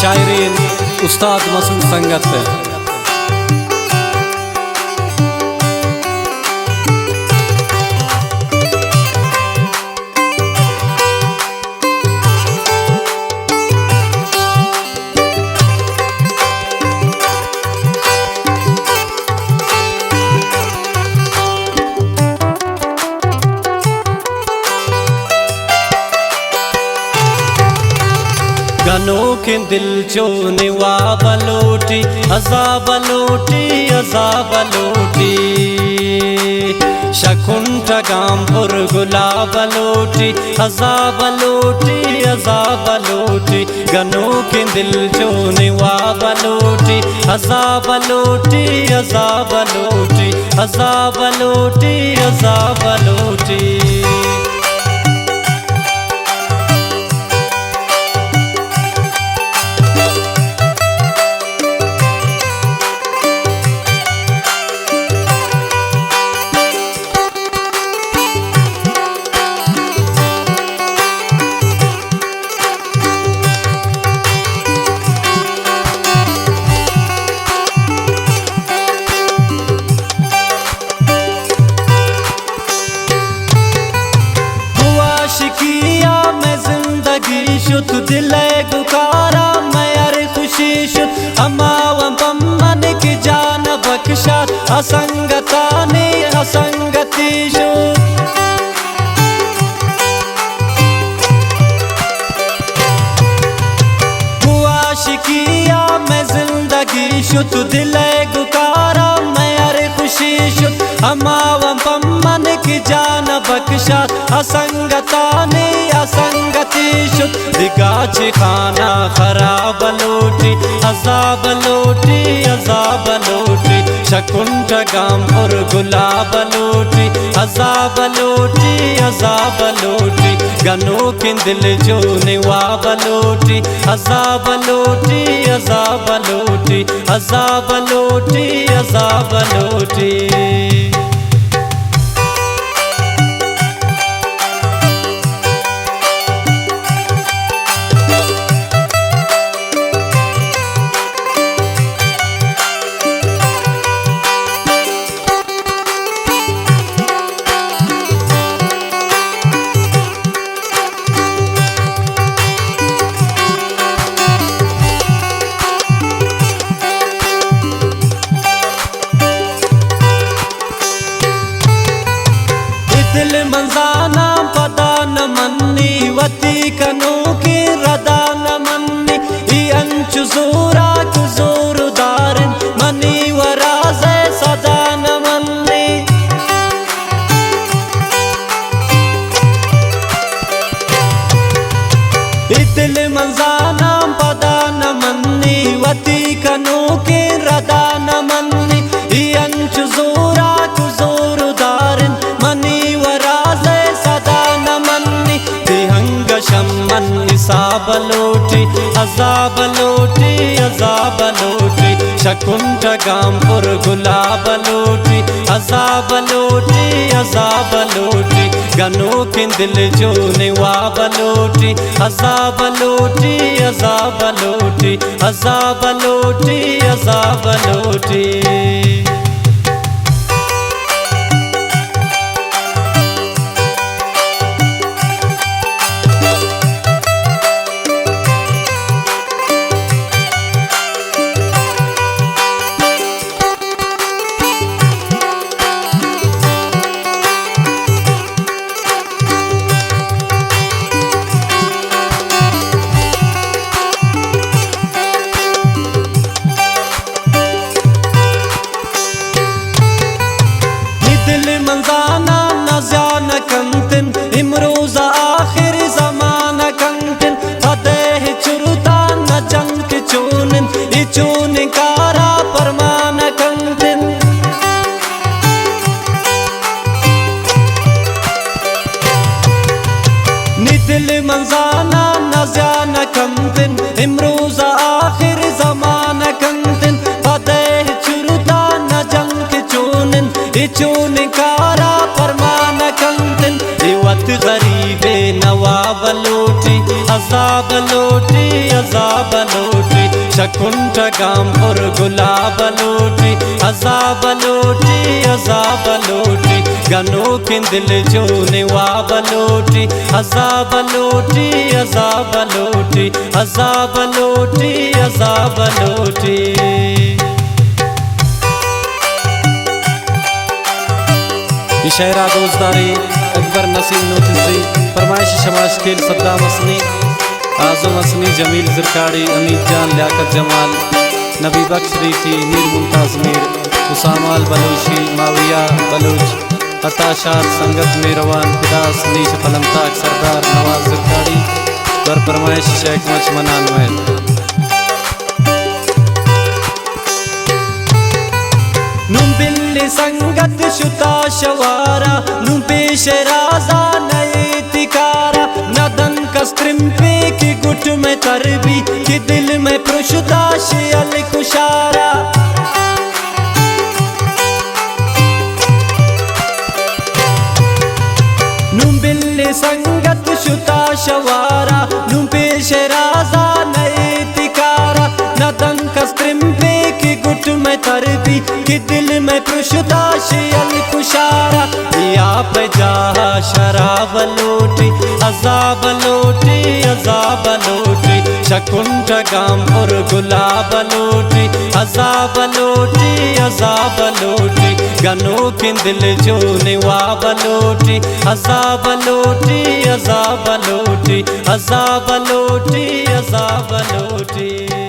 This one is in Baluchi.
شاعرین استاد مسعود سنگت۔ گنوکیں دل چو نواب لوٹی، عذاب لوٹی، عذاب لوٹی۔ شکنٹگاں پر گلاب لوٹی، عذاب لوٹی، عذاب لوٹی۔ گنوکیں دل چو نواب لوٹی، عذاب لوٹی، عذاب لوٹی، عذاب لوٹی، عذاب لوٹی۔ گوں عاشقی ءَ مئے زندگی شت، دل ءِ گکار ءَ مئے ہر خوشی شت۔ ہما وَ پمن کہ جان بکشات، اسنگتانی اسنگتی شت۔ گوں عاشقی ءَ مئے زندگی شت، دل ءِ گکار ءَ مئے ہر خوشی شت۔ ہما وَ پمن کہ جان بکشات، اسنگتانی اسنگتی شت۔ دگہ چہ خانہ خراب لوٹی، عذاب لوٹی، عذاب لوٹی۔ شکنٹگاں پر گلاب لوٹی، عذاب لوٹی، عذاب لوٹی۔ گنوکیں دل چو نواب لوٹی، عذاب لوٹی، عذاب لوٹی، عذاب لوٹی، عذاب لوٹی۔ اے دل من زاناں پدا نہ منی، وتی کنوکیں ردا نہ منی۔ اے انچو زوراک زوردار انت، منی و راز ءِ صدا نہ منی۔ اے دل من زاناں پدا نہ منی، وتی کنوکیں ردا نہ منی۔ اے انچو زوراک زوردار انت، منی و راز ءِ صدا نہ منی۔ تیہنگ شمن حساب لوٹی، عذاب لوٹی، عذاب لوٹی۔ شکنٹگاں پر گلاب لوٹی، عذاب لوٹی، عذاب لوٹی۔ گنوکیں دل چو نواب لوٹی، عذاب لوٹی، عذاب لوٹی، عذاب لوٹی، عذاب لوٹی۔ اے دل من زاناں نہ زیان کنتن، امروز آخر زمان کنتن۔ پدے چرتان نہ جنگ چونن، اے چونیں کارا پرمان کنتن۔ نی دل من زاناں نہ زیان کنتن، امروز آخر زمان کنتن۔ پدے چرتان نہ جنگ چونن، اے چونیں کارا پرمان کنتن۔ اے وت غریبیں نواب لوٹی، عذاب لوٹی، عذاب لوٹی۔ شکنٹ گام پر گلاب لوٹی، عذاب لوٹی، عذاب لوٹی، گنوکیں دل چو نواب لوٹی، عذاب لوٹی، عذاب لوٹی، عذاب لوٹی، عذاب لوٹی۔ اے شئیر ءَ دوست داریں اکبر نسیم نوتزی، پرمائش شماش کیل صدام حسنی، اعظم حسنی، جمیل زرکاڑی، حمید جان، لیاقت جمال، نبی بخش ریکی، میر ممتاز میر، حسام آل بلوشی، معاویہ بلوچ، عطا شاد، سنگت مہروان، فدا حسنی، شفلم تاک سردار، نواز زرکاڑی، بر پرمائش شیخ مچ منان ویل۔ نوں بلے سنگت شتا شوارا، نوں پیش رازا نئیت کارا، ندن کس ترمپے کہ گٹ مئے تر بی، کہ دل مئے پرشتا شیل کشارا۔ نوں بلے سنگت شتا شوارا، نوں پیش رازا نئیت کارا، ندن کس ترمپے کہ گٹ مئے تر بی، کہ دل مئے پرشتا شیل کشارا۔ یا پہ جاہ شراب لوٹی، عذاب لوٹی، عذاب لوٹی، شکنٹ گام پر گلاب لوٹی، عذاب لوٹی، عذاب لوٹی، گنوکیں دل چو نواب لوٹی، عذاب لوٹی، عذاب لوٹی، عذاب لوٹی، عذاب لوٹی۔